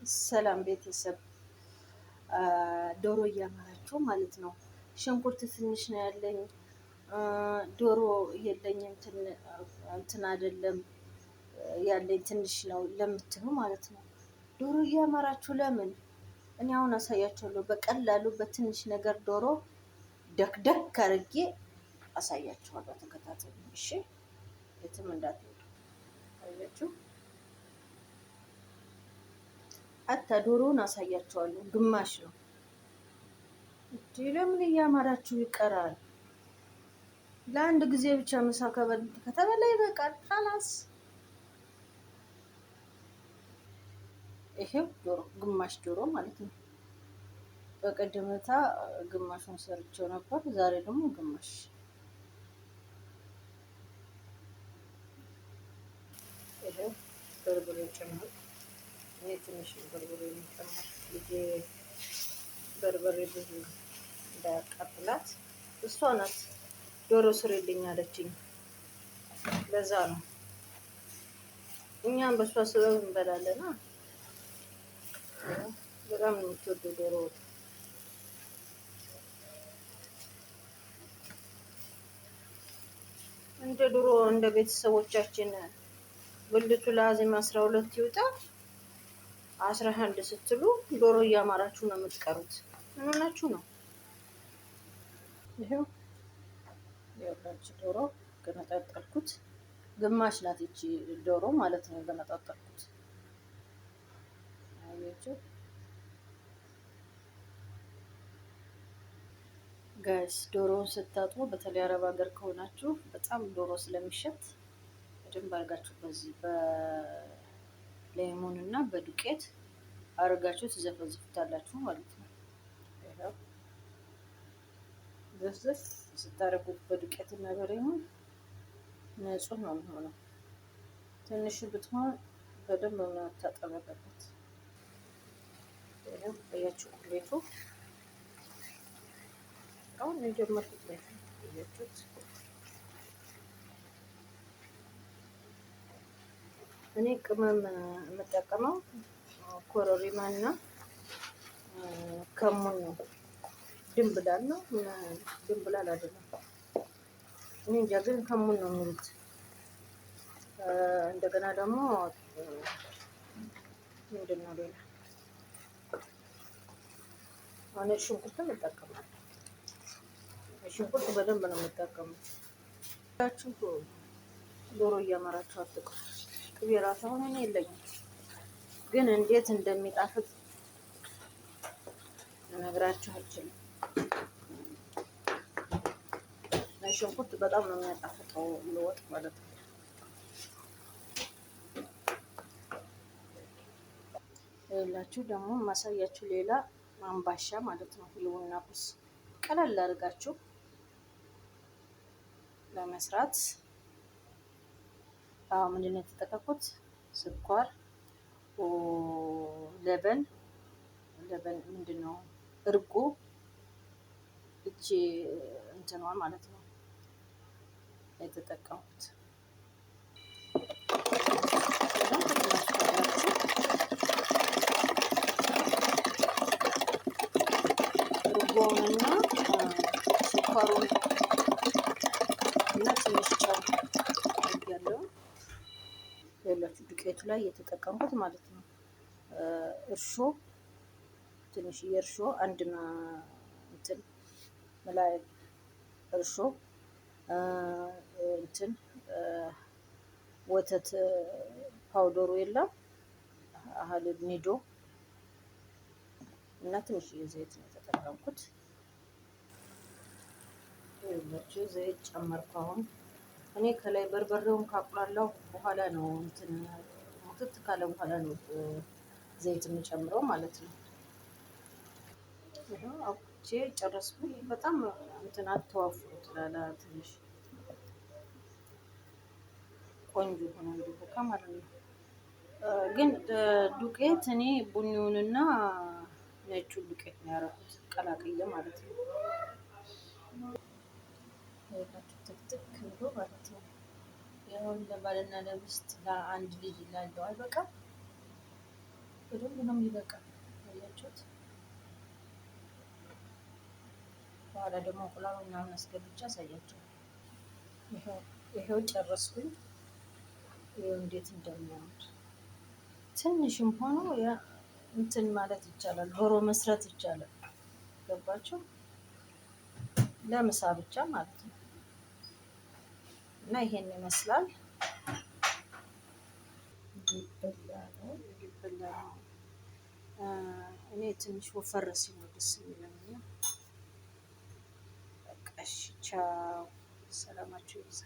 ሰላም ቤተሰብ፣ ዶሮ እያመራችሁ ማለት ነው። ሽንኩርት ትንሽ ነው ያለኝ፣ ዶሮ የለኝም፣ እንትን አይደለም ያለኝ ትንሽ ነው ለምትሉ ማለት ነው። ዶሮ እያመራችሁ ለምን? እኔ አሁን አሳያችኋለሁ። በቀላሉ በትንሽ ነገር ዶሮ ደክደክ አድርጌ አሳያችኋለሁ። ተከታተሉ እሺ፣ የትም እንዳትሄዱ። አያችሁ አታ ዶሮውን አሳያችኋለሁ። ግማሽ ነው እንዴ! ለምን እያማራችሁ ይቀራል? ለአንድ ጊዜ ብቻ ምሳ ከተበላ ይበቃል። خلاص ይሄው ዶሮ ግማሽ ዶሮ ማለት ነው። በቀደምታ ግማሹን ሰርቼው ነበር። ዛሬ ደግሞ ግማሽ። ይሄው በርበሬ ጨምር። እኔ ትንሽ በርበሬ የሚጨምር፣ ልጄ በርበሬ ብዙ እንዳያቃጥላት፣ እሷ ናት ዶሮ ስሪልኝ አለችኝ። ለዛ ነው፣ እኛም በእሷ ስበብ እንበላለና። በጣም ነው የምትወደው ዶሮ ወጥ። እንደ ድሮ እንደ ቤተሰቦቻችን ብልቱ لازم 12 ይውጣ 11 ስትሉ ዶሮ እያማራችሁ ነው የምትቀሩት። ምን ሆናችሁ ነው? ይሄው የሁላችሁ ዶሮ ገነጣጠልኩት። ግማሽ ናት ይቺ ዶሮ ማለት ነው ገነጣጠልኩት። አያችሁ guys፣ ዶሮውን ስታጥቡ በተለይ አረብ ሀገር ከሆናችሁ በጣም ዶሮ ስለሚሸት በደንብ አድርጋችሁ በዚህ በ ليمون እና በዱቄት አድርጋችሁ ትዘፈዝፉታላችሁ ማለት ነው። ይኸው ዘፍዘፍ ስታደርጉት በዱቄት እና በ ليمون ንጹህ ነው የሚሆነው። ትንሽ ብትሆን በደንብ መታጠብ አለበት። ይኸው አያችሁ ቁሌቱ አሁን የጀመርኩት ላይ አያችሁት። እኔ ቅመም የምጠቀመው ኮረሪማ እና ከሙን ነው። ድንብላል ነው፣ ድንብላል አይደለም፣ እኔ እንጃ፣ ግን ከሙን ነው የሚሉት። እንደገና ደግሞ ምንድን ነው ሌላ? ነጭ ሽንኩርትም እጠቀማለሁ። ሽንኩርት በደንብ ነው የምጠቀመው። ዶሮ እያመራችሁ አትቅሩ። ቅቤ ራሱ አሁን እኔ የለኝም፣ ግን እንዴት እንደሚጣፍጥ ልነግራችሁ አልችልም። ሽንኩርት በጣም ነው የሚያጣፍጠው ለወጥ ማለት ነው። ይኸውላችሁ ደግሞ ማሳያችሁ ሌላ አምባሻ ማለት ነው። የቡና ቁርስ ቀለል አድርጋችሁ ለመስራት አሁን ምንድን ነው የተጠቀምኩት? ስኳር፣ لبن፣ لبن ምንድን ነው፣ እርጎ፣ እቺ እንትኗ ማለት ነው የተጠቀምኩት። በደንብ ትመቱታላችሁ። እርጎውንና ስኳሩን እና ትንሽ ጨው ያለው ያላችሁ ዱቄቱ ላይ የተጠቀምኩት ማለት ነው። እርሾ፣ ትንሽ የእርሾ አንድ እንትን ملاعق እርሾ፣ እንትን ወተት powder ኡ የለም حليب ኒዶ እና ትንሽ ዘይት ነው የተጠቀምኩት። ይኸውላችሁ ዘይት ጨመርኩ። አሁን እኔ ከላይ በርበሬውን ካቁላላሁ በኋላ ነው፣ እንትን ሙትት ካለ በኋላ ነው ዘይት የምጨምረው ማለት ነው። ይኸው አብኩቼ ጨረስኩኝ። በጣም እንትን አተዋፍሩት ላላ፣ ትንሽ ቆንጆ ሆኖ እንዲቦካ ማለት ነው። ግን ዱቄት እኔ ቡኒውንና ነጩን ዱቄት ነው ያደረኩት ቀላቅዬ ማለት ነው። ትክትክ ብሎ ማለት ነው። ይኸውን ለባልና ለሚስት ለአንድ ልጅ ላለው አይበቃም። በደንብ ነው የሚበቃ። አያችሁት? በኋላ ደግሞ እንቁላሉ ምናምን አስገብቼ አሳያችኋለሁ። ይኸው ጨረስኩኝ። ይኸው እንዴት እንደሚያምር ትንሽም ሆኖ ያ እንትን ማለት ይቻላል። ዶሮ መስራት ይቻላል። ገባችሁ? ለምሳ ብቻ ማለት ነው። እና ይሄን ይመስላል። ሊበላ ነው። ሊበላ ነው። እኔ ትንሽ ወፈር ሲል ነው ደስ የሚለኝ። በቃ እሺ፣ ቻው፣ ሰላማችሁ ይብዛ።